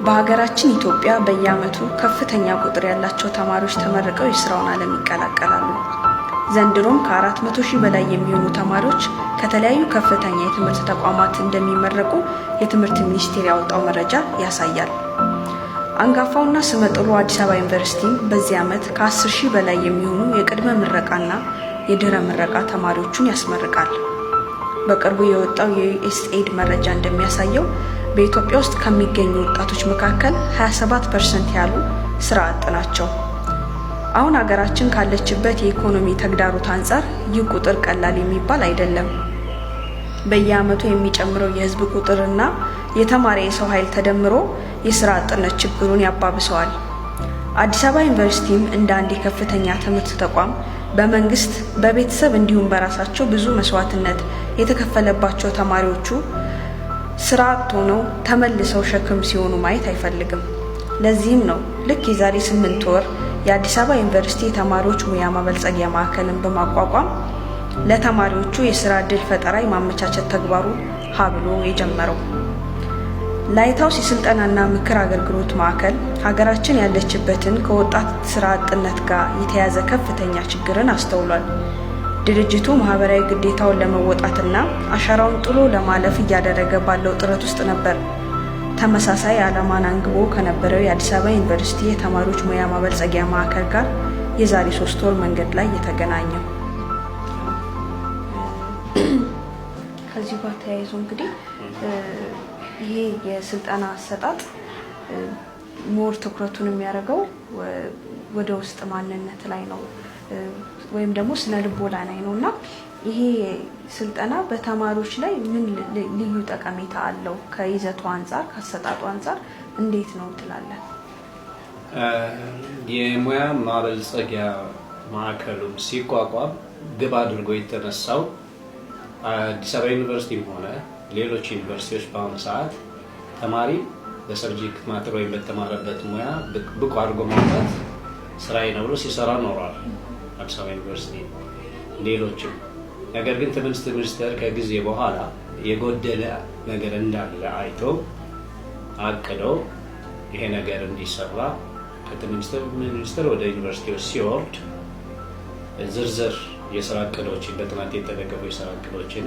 በሀገራችን ኢትዮጵያ በየዓመቱ ከፍተኛ ቁጥር ያላቸው ተማሪዎች ተመርቀው የስራውን ዓለም ይቀላቀላሉ። ዘንድሮም ከ400 ሺህ በላይ የሚሆኑ ተማሪዎች ከተለያዩ ከፍተኛ የትምህርት ተቋማት እንደሚመረቁ የትምህርት ሚኒስቴር ያወጣው መረጃ ያሳያል። አንጋፋውና ስመጥሩ አዲስ አበባ ዩኒቨርሲቲም በዚህ ዓመት ከ10 ሺህ በላይ የሚሆኑ የቅድመ ምረቃና የድህረ ምረቃ ተማሪዎቹን ያስመርቃል። በቅርቡ የወጣው የዩኤስኤድ መረጃ እንደሚያሳየው በኢትዮጵያ ውስጥ ከሚገኙ ወጣቶች መካከል 27% ያህሉ ስራ አጥ ናቸው። አሁን ሀገራችን ካለችበት የኢኮኖሚ ተግዳሮት አንጻር ይህ ቁጥር ቀላል የሚባል አይደለም። በየዓመቱ የሚጨምረው የህዝብ ቁጥርና የተማረ የሰው ኃይል ተደምሮ የስራ አጥነት ችግሩን ያባብሰዋል። አዲስ አበባ ዩኒቨርሲቲም እንደ አንድ የከፍተኛ ትምህርት ተቋም በመንግስት፣ በቤተሰብ እንዲሁም በራሳቸው ብዙ መስዋዕትነት የተከፈለባቸው ተማሪዎቹ ስራ አጥ ሆነው ተመልሰው ሸክም ሲሆኑ ማየት አይፈልግም። ለዚህም ነው ልክ የዛሬ 8 ወር የአዲስ አበባ ዩኒቨርሲቲ የተማሪዎች ሙያ ማበልጸጊያ ማዕከልን በማቋቋም ለተማሪዎቹ የስራ ዕድል ፈጠራ የማመቻቸት ተግባሩን ሀ ብሎ የጀመረው። ላይትሃውስ የስልጠናና ምክር አገልግሎት ማዕከል ሀገራችን ያለችበትን ከወጣት ስራ አጥነት ጋር የተያያዘ ከፍተኛ ችግርን አስተውሏል። ድርጅቱ ማህበራዊ ግዴታውን ለመወጣትና አሻራውን ጥሎ ለማለፍ እያደረገ ባለው ጥረት ውስጥ ነበር ተመሳሳይ ዓላማን አንግቦ ከነበረው የአዲስ አበባ ዩኒቨርሲቲ የተማሪዎች ሙያ ማበልጸጊያ ማዕከል ጋር የዛሬ 3 ወር መንገድ ላይ የተገናኘው። ከዚህ ጋር ተያይዞ እንግዲህ ይሄ የስልጠና አሰጣጥ more ትኩረቱን የሚያደርገው ወደ ውስጥ ማንነት ላይ ነው ወይም ደግሞ ስነ ልቦና ላይ ነው። እና ይሄ ስልጠና በተማሪዎች ላይ ምን ልዩ ጠቀሜታ አለው? ከይዘቱ አንጻር፣ ከአሰጣጡ አንጻር እንዴት ነው ትላለን? የሙያ ማበልጸጊያ ማዕከሉም ሲቋቋም ግብ አድርጎ የተነሳው አዲስ አበባ ዩኒቨርሲቲም ሆነ ሌሎች ዩኒቨርሲቲዎች በአሁኑ ሰዓት ተማሪ በ subject matter ወይም በተማረበት ሙያ ብቁ አድርጎ ማውጣት ስራዬ ነው ብሎ ሲሰራ ኖሯል። አዲስ አበባ ዩኒቨርሲቲ፣ ሌሎችም። ነገር ግን ትምህርት ሚኒስቴር ከጊዜ በኋላ የጎደለ ነገር እንዳለ አይቶ አቅዶ ይሄ ነገር እንዲሰራ ከትምህርት ሚኒስቴር ወደ ዩኒቨርሲቲዎች ሲወርድ ዝርዝር የስራ እቅዶችን፣ በጥናት የተደገፉ የስራ እቅዶችን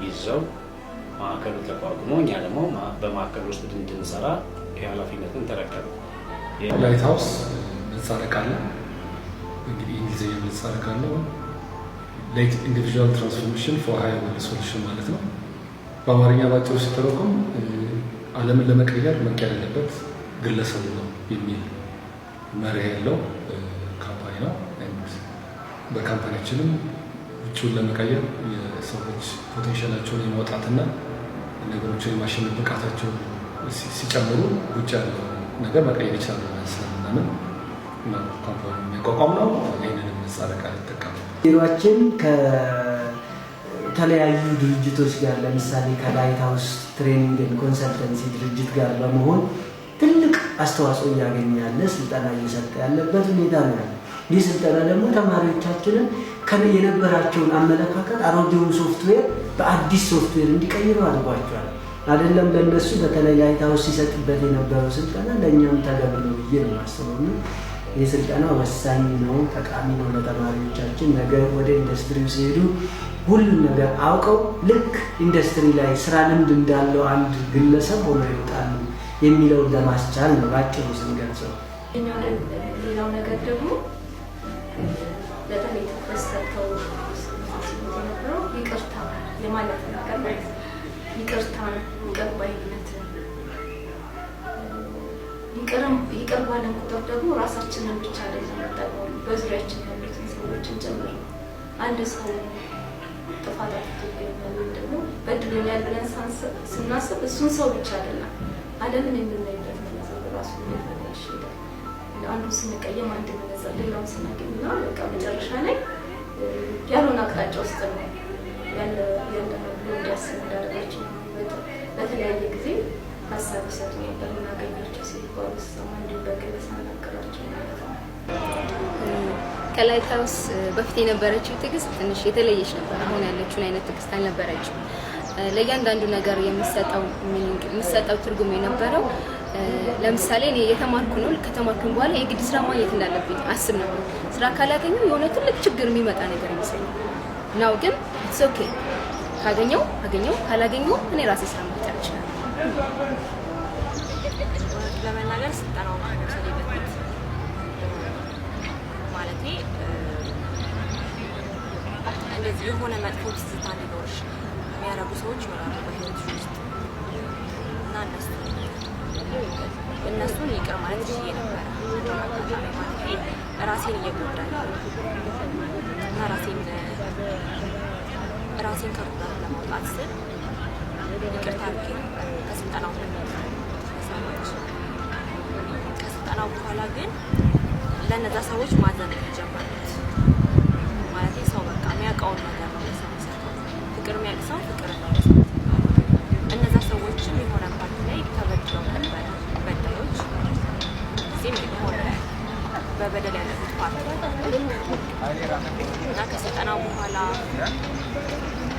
ይዘው ማዕከሉ ተቋቁሞ እኛ ደግሞ በማዕከሉ ውስጥ እንድንሰራ የኃላፊነትን ተረከበ። ላይት ሃውስ ምህጻረ ቃል ነው። እንግዲህ እንግሊዝኛ ምህጻረ ቃል ነው። Light Individual Transformation for Higher World Solution ማለት ነው። በአማርኛ ባጭሩ ሲተረጎም ዓለምን ለመቀየር መቀየር ያለበት ግለሰቡ ነው የሚል መርህ ያለው company ነው። በ company ያችንም ውጭውን ለመቀየር የሰዎች potential ኣቸውን የማውጣትና ነገሮችን የማሸነፍ ብቃታቸውን ሲጨምሩ ውጭ ያለው ነገር መቀየር ይችላሉ ብለን ስለምናምን ነው company የሚያቋቋም ነው። ይህንንም ምህጻረ ቃል ይጠቀማል። ቢሮአችን ከተለያዩ ድርጅቶች ጋር፣ ለምሳሌ ከላይት ሃውስ Training Consultancy ድርጅት ጋር በመሆን ትልቅ አስተዋጽኦ እያገኘ ያለ፣ ስልጠና እየሰጠ ያለበት ሁኔታ ነው ያለ። ይህ ስልጠና ደግሞ ተማሪዎቻችንን የነበራቸውን አመለካከት፣ አሮጌውን ሶፍትዌር በአዲስ ሶፍትዌር እንዲቀይሩ አድርጓቸዋል። አይደለም ለእነሱ፣ በተለይ ላይት ሃውስ ሲሰጥበት የነበረው ስልጠና ለእኛም ተገቢ ነው ብዬ ነው የማስበው። እና ይህ ስልጠና ወሳኝ ነው፣ ጠቃሚ ነው ለተማሪዎቻችን። ነገ ወደ ኢንዱስትሪው ሲሄዱ ሁሉን ነገር አውቀው ልክ ኢንዱስትሪ ላይ ስራ ልምድ እንዳለው አንድ ግለሰብ ሆነው ይወጣሉ የሚለውን ለማስቻል ነው ባጭሩ ስንገልጸው። ሌላው ነገር ደግሞ በተለይ ትኩረት ሰጥተው ሲሉት የነበረው ይቅርታ የማለት ነገር ማለት ነው። ይቅርታን፣ ይቅር ባይነትን፣ ይቅር ባለን ቁጥር ደግሞ ራሳችንን ብቻ አይደለም የምንጠቅመው፣ በዙሪያችን ያሉትን ሰዎችን ጭምር ነው። አንድ ሰው ጥፋት አጥፍቶብኛል ወይም ደግሞ በድሎኛል ብለን ስናስብ እሱን ሰው ብቻ አይደለም፣ ዓለምን የምናይበት መነጽር ራሱ እየተበላሸ ይሄዳል። አንዱን ስንቀየም አንድ መነጽር፣ ሌላውን ስናገኝ እና በቃ መጨረሻ ላይ ያልሆነ አቅጣጫ ውስጥ ነው ያለ ነው ብሎ እንዲያስብ እንዳደረጋቸው በተለያየ ጊዜ ሀሳብ ይሰጡ ነበር። እናገኛቸው ሲባሉ ስሰማ እንዲሁ በግል ሳናገራቸው ማለት ነው። ከላይት ሃውስ በፊት የነበረችው ትዕግስት ትንሽ የተለየች ነበር። አሁን ያለችውን አይነት ትዕግስት አልነበረችም። ለእያንዳንዱ ነገር የምትሰጠው meaning፣ የምትሰጠው ትርጉም የነበረው ለምሳሌ እኔ የተማርኩ ነው። ከተማርኩኝ በኋላ የግድ ስራ ማግኘት እንዳለብኝ አስብ ነበር። ስራ ካላገኘው የሆነ ትልቅ ችግር የሚመጣ ነገር ይመስለኛል። Now ግን it's okay፣ ካገኘው አገኘው፣ ካላገኘው እኔ ራሴ ስራ መፍጠር እችላለሁ። እውነት ለመናገር ስልጠናውን ከመውሰዴ በፊት፣ ማለቴ እንደዚህ የሆነ መጥፎ ትዝታ እንዲኖርሽ የሚያደርጉ ሰዎች ይኖራሉ በህይወትሽ ውስጥ እና እነሱን ይቅር ማለት ችዬ ነበረ። አጋጣሚ ማለቴ ራሴን እየጎዳኝ እና ራሴን ከጉዳት ለማውጣት ስል ይቅርታ አድርጌ ነበር ከስልጠናው በፊት ሰዎች። ከስልጠናው በኋላ ግን ለእነዛ ሰዎች ማዘን ነው የጀመርኩት። ማለቴ ሰው በቃ የሚያውቀውን ነገር ነው ለሰው የሚሰጠው። ፍቅር የሚያውቅ ሰው ፍቅር ነው ለሰው የሚሰጠው። እነዛ ሰዎችም የሆነ part ላይ ተበድለው ነበረ። በዳዮች ጊዜም የሆነ በበደል ያለፉት part እና ከስልጠናው በኋላ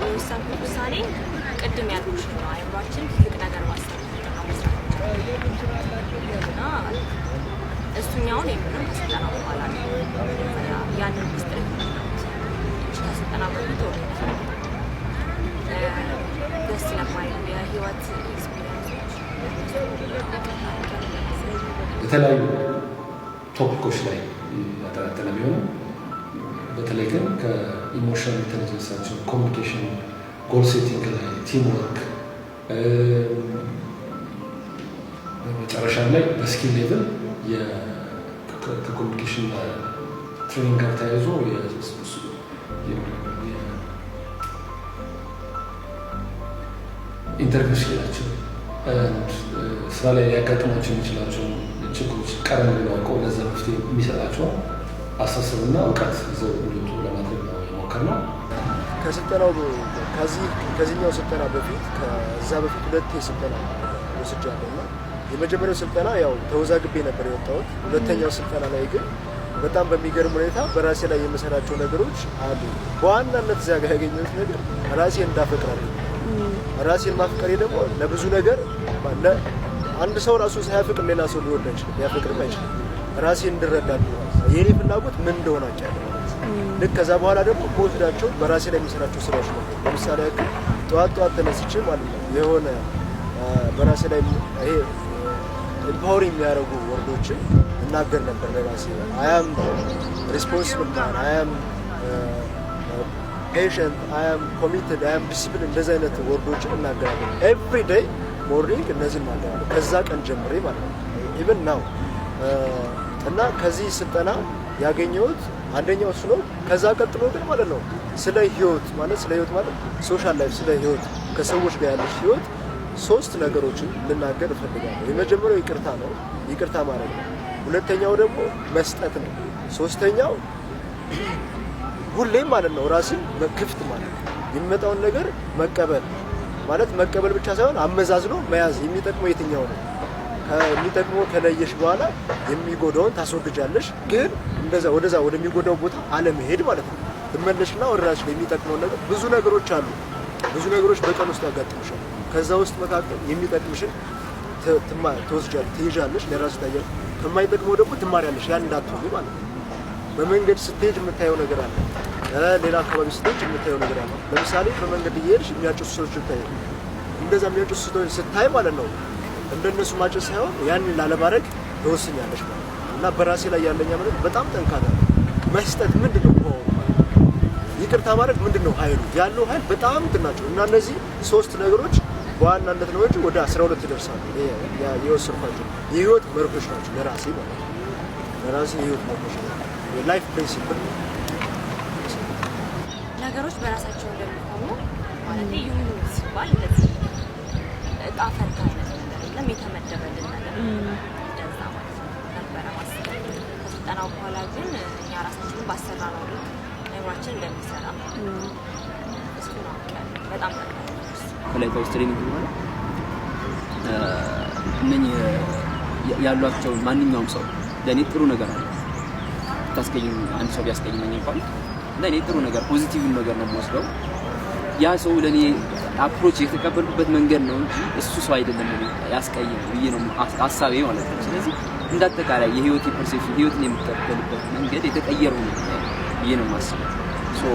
የወሰንኩት ውሳኔ ቅድም ያልኩሽ ነው። አይምሯችን ትልቅ ነገር ማሰብ ነው መስራት እና እሱኛውን የምለው ከስልጠናው በኋላ ነው መጀመሪያ ያንን ሚስጥር የተረዳሁት እንጂ ከስልጠናው በፊት ወደ ደስ ስለማይሉ የህይወት experience ኦች ይቅርታ አድርጌያለሁ። የተለያዩ topic ኦች ላይ ያጠነጠነ ቢሆንም በተለይ ግን ከ emotional intelligence ኣቸው፣ communication፣ goal setting ላይ፣ team work፣ በመጨረሻም ላይ በ skill level ከ communication training ጋር ተያይዞ የ interview skill ኣቸው፣ ስራ ላይ ሊያጋጥሟቸው የሚችላቸውን ችግሮች ቀደም ብለው አውቀው ለዛ መፍትሄ የሚሰጣቸውን አስተሳሰብና እውቀት ይዘው እንዲወጡ ለማድረግ ነው የሞከርነው። ከስልጠናው ከዚህ ከዚህኛው ስልጠና በፊት፣ ከዛ በፊት ሁለቴ ስልጠና ወስጃለሁ እና የመጀመሪያው ስልጠና ያው ተወዛግቤ ነበር የወጣሁት። ሁለተኛው ስልጠና ላይ ግን በጣም በሚገርም ሁኔታ በራሴ ላይ የምሰራቸው ነገሮች አሉ። በዋናነት እዚያ ጋር ያገኘሁት ነገር ራሴን እንዳፈቅር አድርጎኛል። ራሴን ማፍቀሬ ደግሞ ለብዙ ነገር፣ አንድ ሰው ራሱን ሳያፈቅር ሌላ ሰው ሊወድ አይችልም፣ ሊያፈቅርም አይችልም። ራሴን እንድረዳ አድርጎኛል። የኔ ፍላጎት ምን እንደሆነ አውቄያለሁ ማለት ነው። ልክ ከዛ በኋላ ደግሞ መወስዳቸው በራሴ ላይ የሚሰራቸው ስራዎች ነበሩ። ለምሳሌ ያክል ጠዋት ጠዋት ተነስቼ ማለት ነው የሆነ በራሴ ላይ ይሄ empower የሚያደርጉ word ኦችን እናገር ነበር ለራሴ። I am responsible man፣ I am patient፣ I am committed፣ I am discipline፣ እንደዚህ አይነት word ኦችን እናገራለሁ። Every day morning እነዚህ እናገራለሁ። ከዛ ቀን ጀምሬ ማለት ነው even now። እና ከዚህ ስልጠና ያገኘሁት አንደኛው እሱ ነው። ከዛ ቀጥሎ ግን ማለት ነው ስለ ህይወት ማለት social life፣ ስለ ህይወት፣ ከሰዎች ጋር ያለች ህይወት ሶስት ነገሮችን ልናገር እፈልጋለሁ። የመጀመሪያው ይቅርታ ነው፣ ይቅርታ ማድረግ ነው። ሁለተኛው ደግሞ መስጠት ነው። ሶስተኛው ሁሌም ማለት ነው ራስን ክፍት ማለት ነው። የሚመጣውን ነገር መቀበል ማለት፣ መቀበል ብቻ ሳይሆን አመዛዝኖ መያዝ፣ የሚጠቅመው የትኛው ነው፣ ከሚጠቅመው ከለየሽ በኋላ የሚጎዳውን ታስወግጃለሽ። ግን እንደዛ ወደዛ ወደሚጎዳው ቦታ አለመሄድ ማለት ነው። ትመለሽና ወደ ራስሽ የሚጠቅመውን ነገር፣ ብዙ ነገሮች አሉ። ብዙ ነገሮች በቀን ውስጥ ያጋጥሙሻል። ከዛ ውስጥ መካከል የሚጠቅምሽን ትወስጃለሽ፣ ትይዣለሽ፣ ለራስሽ ታያለሽ። ከማይጠቅመው ደግሞ ትማሪያለሽ። ያን እንዳትሆኚ ማለት ነው። በመንገድ ስትሄጅ የምታየው ነገር አለ። ሌላ አካባቢ ስትሄጅ የምታየው ነገር አለ። ለምሳሌ በመንገድ እየሄድሽ የሚያጨሱ ሰዎች ስታይ፣ እንደዛ የሚያጨሱ ሰዎች ስታይ ማለት ነው እንደነሱ ማጨስ ሳይሆን ያንን ላለማድረግ ትወስኛለሽ ማለት ነው። እና በራሴ ላይ ያለኝ እምነት በጣም ጠንካራ ነው። መስጠት ምንድን ነው power ኡ ማለት ነው። ይቅርታ ማድረግ ምንድን ነው ኃይሉ፣ ያለው ኃይል በጣም እንትን ናቸው። እና እነዚህ ሶስት ነገሮች በዋናነት ነው እንጂ ወደ 12 ይደርሳሉ። የወሰድኳቸው የህይወት መርሆች ናቸው ለራሴ ማለት ነው። ለራሴ የህይወት መርሆች ናቸው። የ life principle ነው። ነገሮች በራሳቸው እንደሚሆኑ፣ ማለት ይሁኑ ሲባል እንደዚህ እጣ ፈንታ አይነት ነገር የለም፣ የተመደበልን ነገር እንደዛ ማለት ነው ነበረ ማስበው። ከስልጠናው በኋላ ግን እኛ ራሳችንን ባሰራነው ልክ አይምሯችን እንደሚሰራ እሱን አውቄያለሁ። በጣም ጠቅሞኛል እሱ። ከ Lighthouse training በኋላ እነኚህ ያሏቸው ማንኛውም ሰው ለእኔ ጥሩ ነገር አለ ብታስቀይም፣ አንድ ሰው ቢያስቀይመኝ እንኳን ለእኔ ጥሩ ነገር፣ positive ነገር ነው የምወስደው። ያ ሰው ለእኔ approach የተቀበልኩበት መንገድ ነው እንጂ እሱ ሰው አይደለም እኔ ያስቀየመው ብዬ ነው ሀሳቤ ማለት ነው። ስለዚህ እንደ አጠቃላይ የህይወቴ perception፣ ህይወትን የምቀበልበት መንገድ የተቀየረው ነው ብዬ ነው የማስበው። So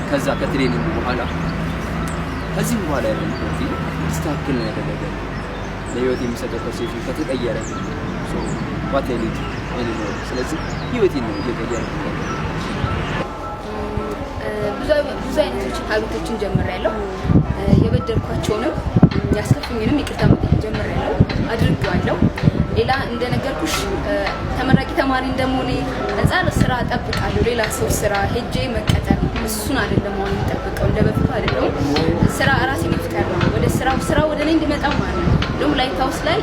ከዛ ከ training በኋላ፣ ከዚህም በኋላ ያለን ህይወቴ እንዲስተካከል ነው ያደረገ። ለህይወት የሚሰጠው perception ከተቀየረ what I need anymore? ስለዚህ ህይወቴን ነው እየቀየረ ያለው። ብዙ አይነቶችን habit ኦችን ጀምሬያለሁ። የበደልኳቸውንም ያስከፉኝንም ይቅርታ መጠየቅ ጀምሬያለሁ፣ አድርጌዋለሁ። ሌላ እንደነገርኩሽ ተመራቂ ተማሪ እንደመሆኔ አንጻር ስራ እጠብቃለሁ። ሌላ ሰው ስራ ሄጄ መቀጠር ነው። እሱን አይደለም አሁን የምጠብቀው፣ እንደ በፊቱ አይደለም። ስራ ራሴ መፍጠር ነው። ወደ ስራው ስራ ወደ እኔ እንዲመጣ ማለት ነው። እንደውም Lighthouse ላይ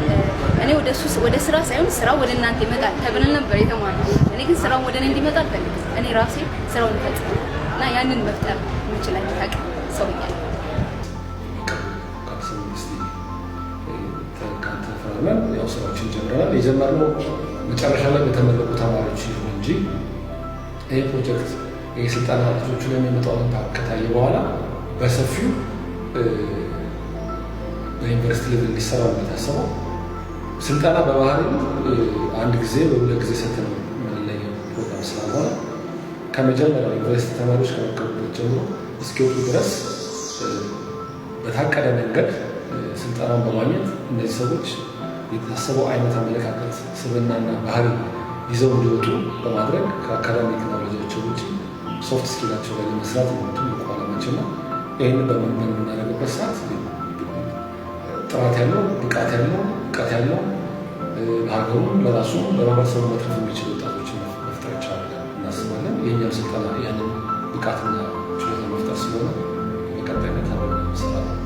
እኔ ወደ እሱ ወደ ስራ ሳይሆን ስራው ወደ እናንተ ይመጣል ተብለን ነበር የተማርነው። እኔ ግን ስራውን ወደ እኔ እንዲመጣ አልፈልግም። እኔ ራሴ ስራውን እፈጥር እና ያንን መፍጠር የምችል አይነት አቅም ሰው ሆኛለሁ። ከአዲስ አበባ ዩኒቨርሲቲ ጋር ተፈራርመን ያው ስራዎችን ጀምረናል። የጀመርነው መጨረሻ ላይ በተመረቁ ተማሪዎች ይሁን እንጂ ይህ ፕሮጀክት፣ ይህ ስልጠና ልጆቹ ላይ የሚመጣውን impact ከታየ በኋላ በሰፊው በዩኒቨርሲቲ level እንዲሰራ ነው የታሰበው። ስልጠና በባህሪው አንድ ጊዜ ወይ ሁለት ጊዜ ሰተን የምንለየው ፕሮግራም ስላልሆነ ከመጀመሪያው ዩኒቨርሲቲ ተማሪዎች ከመገቡበት ጀምሮ እስኪወጡ ድረስ በታቀደ መንገድ ስልጠናውን በማግኘት እነዚህ ሰዎች የታሰበው አይነት አመለካከት፣ ስብዕናና ባህሪ ይዘው እንዲወጡ በማድረግ ከ academic knowledge ኣቸው ውጭ soft skill ኣቸው ላይ ለመስራት ነው ትልቁ ዓላማችን ነው። ይህንን በምናደርግበት ሰዓት ጥራት ያለው፣ ብቃት ያለው፣ እውቀት ያለው፣ ለሀገሩ፣ ለራሱ፣ ለማህበረሰቡ መትረፍ የሚችል ወጣቶችን መፍጠር ይቻላል እናስባለን። የእኛም ስልጠና ያንን ብቃትና ችሎታ መፍጠር ስለሆነ በቀጣይነት አብረን እንሰራለን።